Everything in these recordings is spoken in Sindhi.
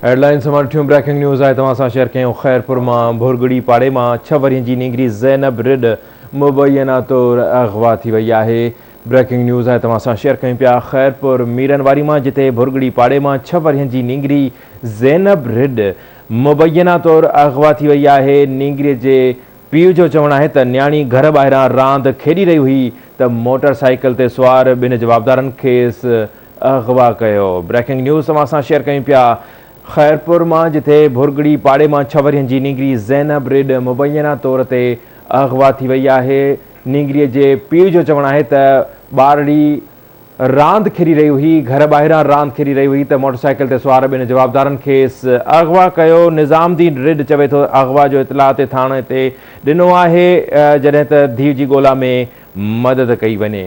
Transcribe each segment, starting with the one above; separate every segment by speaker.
Speaker 1: هيڊلائنز سمان ٽيون بريڪنگ نيوز آهي توهان سان شيئر ڪيون خيرپور مان ڀرڳڙي پاڙي مان ڇهه ورهين جي نينگري زينب رڏ مبينا طور اغوا ٿي وئي آهي بريڪنگ نيوز آهي توهان سان شيئر ڪيون پيا خيرپور ميرن واري مان جتي ڀرڳڙي پاڙي مان ڇهه ورهين جي نينگري زينب رڏ مبينا طور اغوا ٿي وئي آهي نينگري جي پيء جو چوڻ آهي ته نياڻي گهر ٻاهران راند کيڏي رهي هئي ته موٽر سائيڪل تي سوار ٻن جوابدارن کيس اغوا ڪيو. بريڪنگ نيوز توهان سان شيئر ڪيون پيا خيرپور مان جتي ڀرڳڙي پاڙي مان ڇهه ورهين جي نينگري زينب ريڏ مبينا طور تي اغوا ٿي وئي آهي نينگري جي پيء جو چوڻ آهي ته ٻارڙي راند کيڏي رهي هئي، گهر ٻاهران راند کيڏي رهي هئي ته موٽرسائيڪل تي سوار ٻن جوابدارن کيس اغوا ڪيو، نظام الدين رڏ چوي ٿو اغوا جو اطلاع تي ٿاڻي تي ڏنو آهي جڏهن ته ڌيء جي ڳولا ۾ مدد ڪئي وڃي.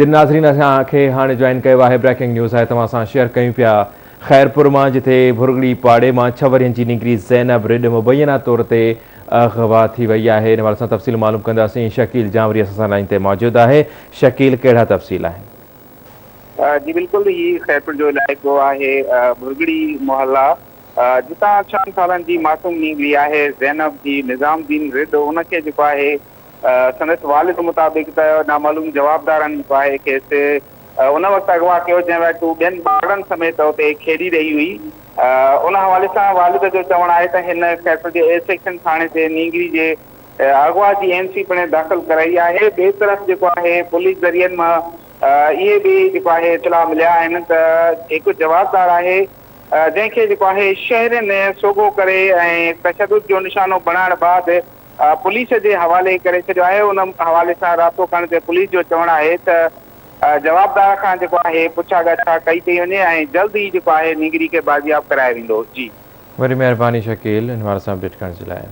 Speaker 1: جن ناظرين اسان کي هاڻي جوائن ڪيو آهي بريڪنگ نيوز آهي توهان سان شيئر ڪيون پيا خيرپور مان جتي ڀرڳڙي پاڙي مان ڇهه ورهين جي نينگري زينب رڏ مبينا طور تي اغوا ٿي وئي آهي ان حوالي سان تفصيل معلوم ڪنداسين شڪيل جانوري اسان سان لائين تي موجود آهي شڪيل ڪهڙا تفصيل آهن.
Speaker 2: جي بلڪل هي خيرپور جو علائقو آهي ڀرڳڙي محلا جتان ڇهن سالن جي معصوم نينگري آهي زينب جي نظام الدين رڏ ان کي جيڪو آهي سندس والد مطابق ته نامعلوم جوابدارن جيڪو آهي کيس ان وقت اغوا ڪيو جنهن وقت هو ٻين ٻارڙن سميت اتي کيڏي رهي هئي. ان حوالي سان والد جو چوڻ آهي ته هن خيرپور جي اي سيڪشن ٿاڻي تي نينگري جي اغوا جي اين سي پڻ داخل ڪرائي آهي. ٻئي طرف جيڪو آهي پوليس ذريعن مان اهي به جيڪو آهي اطلاع مليا آهن ته هڪ جوابدار آهي جنهن کي جيڪو آهي شهرين سوگهو ڪري ۽ تشدد جو نشانو بڻائڻ بعد پوليس جي حوالي ڪري ڇڏيو آهي. ان حوالي سان رابطو ڪرڻ تي پوليس جو چوڻ آهي ته جوابدار کان جيڪو آهي پڇا ڳاڇا ڪئي پئي وڃي ۽ جلد ئي جيڪو آهي نينگري کي بازياب ڪرايو ويندو. جي.
Speaker 1: وڏي مهرباني شڪيل ان حوالي سان اپڊيٽ ڪرڻ جي لاء.